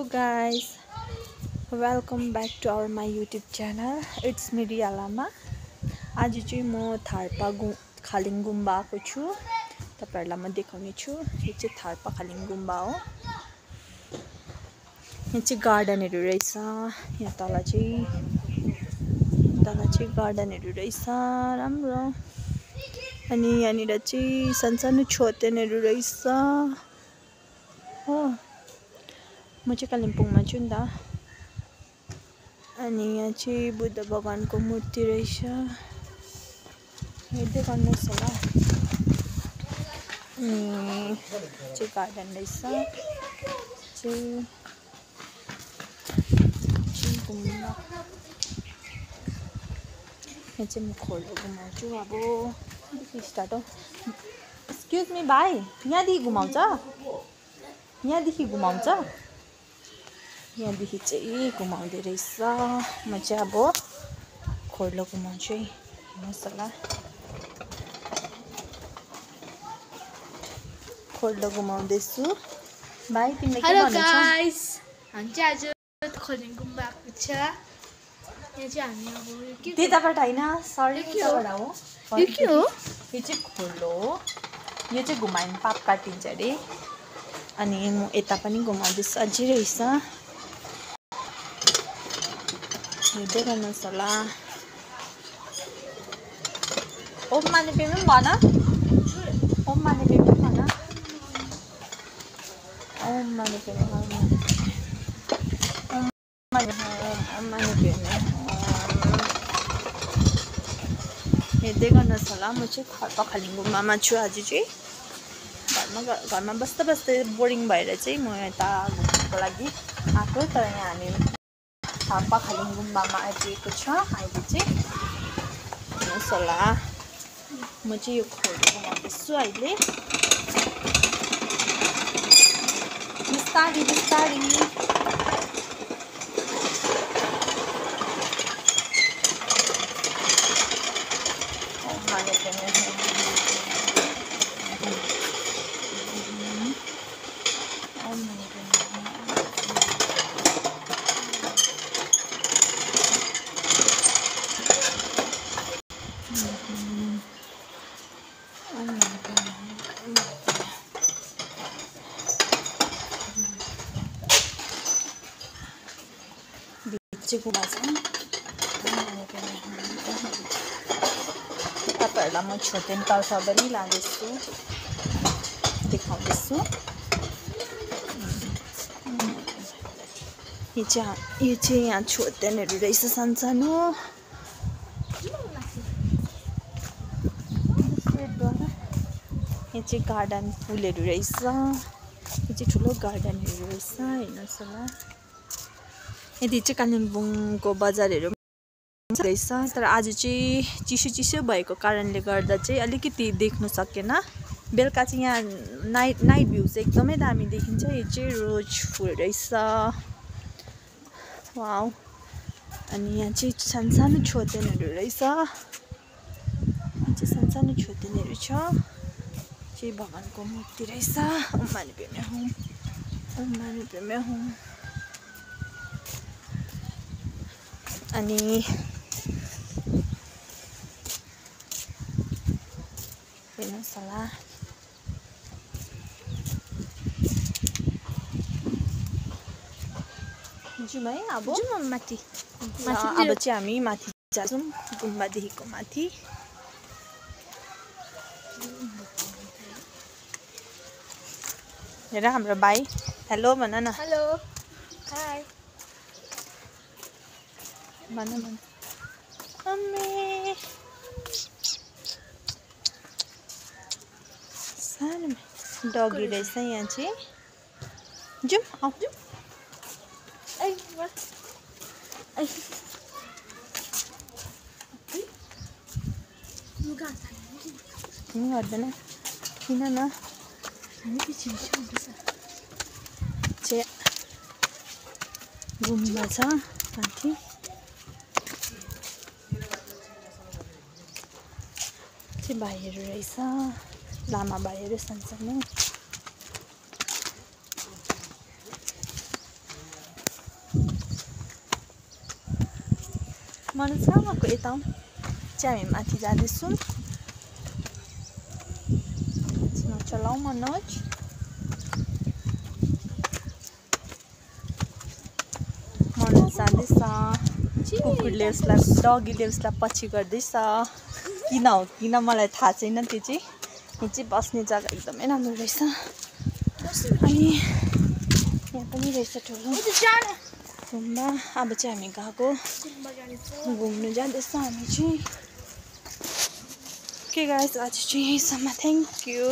Guys, welcome back to my YouTube channel. It's me Riya Lama. आज चाहिँ म थार्पा खालिङ गुम्बा आएको छु। तपाईहरुलाई म देखाउने छु। यो चाहिँ थार्पा खालिङ गुम्बा हो। यहाँ चाहिँ गार्डनहरु रहेछ। यहाँ तल चाहिँ गार्डनहरु रहेछ राम्रो। अनि यहाँनिर चाहिँ सानसानो छोतेनहरु रहेछ। हो म चाहिँ कालिम्पोङमा छु नि त। अनि यहाँ चाहिँ बुद्ध भगवानको मूर्ति रहेछ। हेर्दै गर्नुहोस् होला। चाहिँ गार्डन रहेछ। गुम्बा। यहाँ चाहिँ म खोलो घुमाउँछु अब। स्टार्ट हो। एक्सक्युज मी भाइ, यहाँदेखि घुमाउँछ? यहाँदेखि घुमाउँछ? यहाँदेखि चाहिँ घुमाउँदै रहेछ। म चाहिँ अब खोलो घुमाउँछु है। हेर्नुहोस् होला। खोलो घुमाउँदैछु। भाइ तिमीले के भन्नु छ? हेलो गाइस, हामी चाहिँ आज खालिङ गुम्बा आएको छ। यहाँ चाहिँ हामी अब के त्यताबाट हैन, सरी त्यताबाट हो। यो के हो? यो चाहिँ खोलो हो। यो चाहिँ घुमायो पाप काटिन्छ अरे। अनि म यता पनि घुमाउँदैछु। अझै रहेछ। हेर्दै गर्नुहोस् होला। ओम माने पेमे भन। ओम माने पेमे भन। ओम माने पेमे ओम माने पेमे। हेर्दै गर्नुहोस् होला। म चाहिँ थार्पा खालिङ गुम्बामा छु आज चाहिँ। घरमा बस्दा बस्दै बोरिङ भएर चाहिँ म यता घुम्नको लागि आएको। तर यहाँ हामी थार्पा खालिङ गुम्बामा आइपुगेको छ अहिले चाहिँ। हेर्नुहोस् होला। म चाहिँ यो खोलो घुमाउँदैछु अहिले। बिस्तारी बिस्तारी। तपाईँहरूलाई म छोटेन तर्फ पनि लाँदैछु, देखाउँदैछु। यो चाहिँ यहाँ छोटेनहरू रहेछ सानसानो। यहाँ चाहिँ गार्डन फुलहरू रहेछ। यो चाहिँ ठुलो गार्डनहरू रहेछ। हेर्नुहोस् होला। यदि चाहिँ कालिम्पोङको बजारहरू रहेछ। तर आज चाहिँ चिसो भएको कारणले गर्दा चाहिँ अलिकति देख्नु सकेन। बेलुका चाहिँ यहाँ नाइट भ्यू चाहिँ एकदमै दामी देखिन्छ। यो चाहिँ रोज फुल रहेछ। वाउ। अनि यहाँ चाहिँ सानसानो छोतेनहरू रहेछ। यहाँ चाहिँ सानसानो छोतेनहरू छ। चाहिँ भगवानको मूर्ति रहेछ। ओम माने पेमे होम, ओम माने पेमे होम। अनि हेर्नुहोस् होला। जाउँ है अब। जाउँ माथि। अब चाहिँ हामी माथि जान्छौँ गुम्बादेखिको माथि। हेर हाम्रो भाइ। हेलो भन न। हेलो। हाय। भन। मम्मी। सानो डगी रहेछ यहाँ चाहिँ। जाउँ आऊ। गर्दैन किन न। चाहिँ गुम्बा छ माथि। चाहिँ भाइहरू रहेछ। लामा भाइहरू सानसानो। मनोजको यता चाहिँ हामी माथि जाँदैछौँ चलाऊ मनोज जाँदैछ कुकुरले उसलाई डगीले उसलाई पछि गर्दैछ किन हो किन मलाई थाहा छैन त्यो चाहिँ यहाँ चाहिँ बस्ने जग्गा एकदमै राम्रो रहेछ अनि यहाँ पनि रहेछ ठुलो गुम्बा अब चाहिँ हामी गएको घुम्नु जाँदैछ हामी चाहिँ के गाइस आज चाहिँ यहीँसम्म थ्याङ्क यू